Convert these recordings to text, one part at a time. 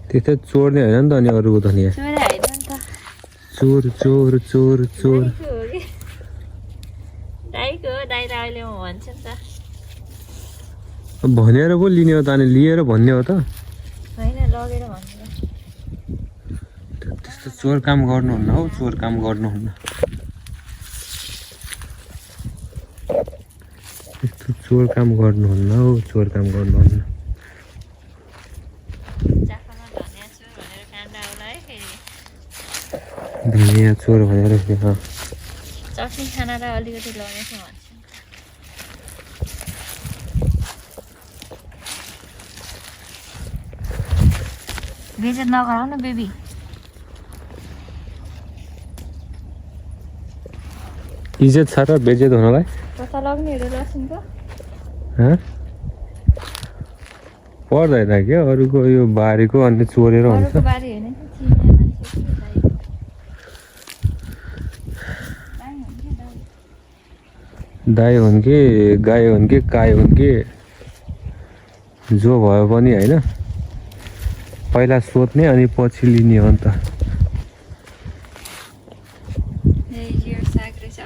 त्यस्तै चोर्ने होइन नि त अनि अरूको त नि चोर चोर चोर चोर भनेर पो लिने हो त अनि लिएर भन्ने हो त त्यस्तो चोर काम गर्नुहुन्न हौ चोर काम गर्नुहुन्न त्यस्तो चोर काम गर्नुहुन्न हौ चोर काम गर्नुहुन्न धनिया चोर भनेर चटनी खाना र अलिकति लगेछ भन्छ बेइज्जत नगराउ न बेबी इज्जत छ र बेइज्जत हुनलाई कता लग्ने हेरेर लसुनको पर्दैन क्या अरूको यो बारीको अनि चोरेर हुन्छ अरूको बारी होइन चिन्ने मान्छे दाइ हुन् कि गाई हुन् कि काई हुन् कि जो भयो पनि होइन पहिला सोध्ने अनि पछि लिने हो नि त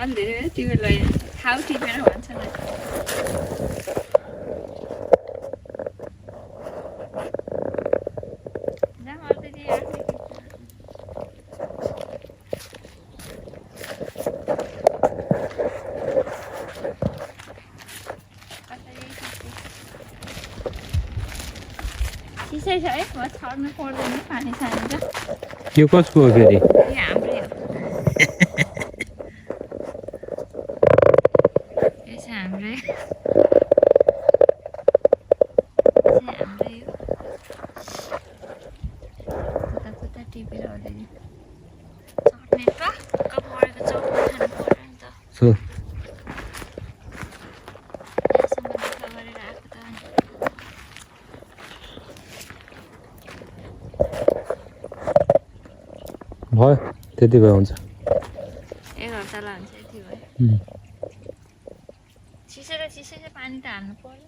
अलि धेरै तिमीलाई खाउ टिपेर भन्छ न चिसै छ है म छर्नु पर्दैन पानी छानेर यो कसको हो फेरि हाम्रै हो हाम्रै कता टिपेर अलरेडी चट्नी टक्क परेको चट्नी खानु पर्यो नि त यहाँसम्म दुःख गरेर आएको त भयो त्यति भए हुन्छ 1 हप्ता लान्छ यति भयो चिसो र चिसो चाहिँ पानी त हाल्नु पर्यो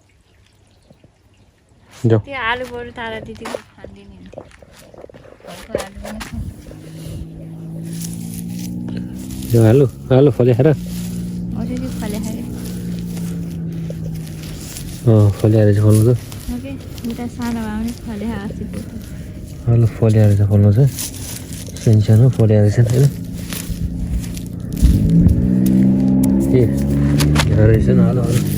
त्यो आलु बरु तारा दिदीको खानिदिने हुन्थ्यो घरको आलु पनि यो आलु फल्याएर अलरेडी फल्याएर फल्याएर चाहिँ फल्नु त ओके उता सानो भए पनि फल्या अस्ति आलु फल्याएर चाहिँ फल्नु छ सानो सानो फल्याएर चाहिँ होइन ए रहेछ नि आलुहरू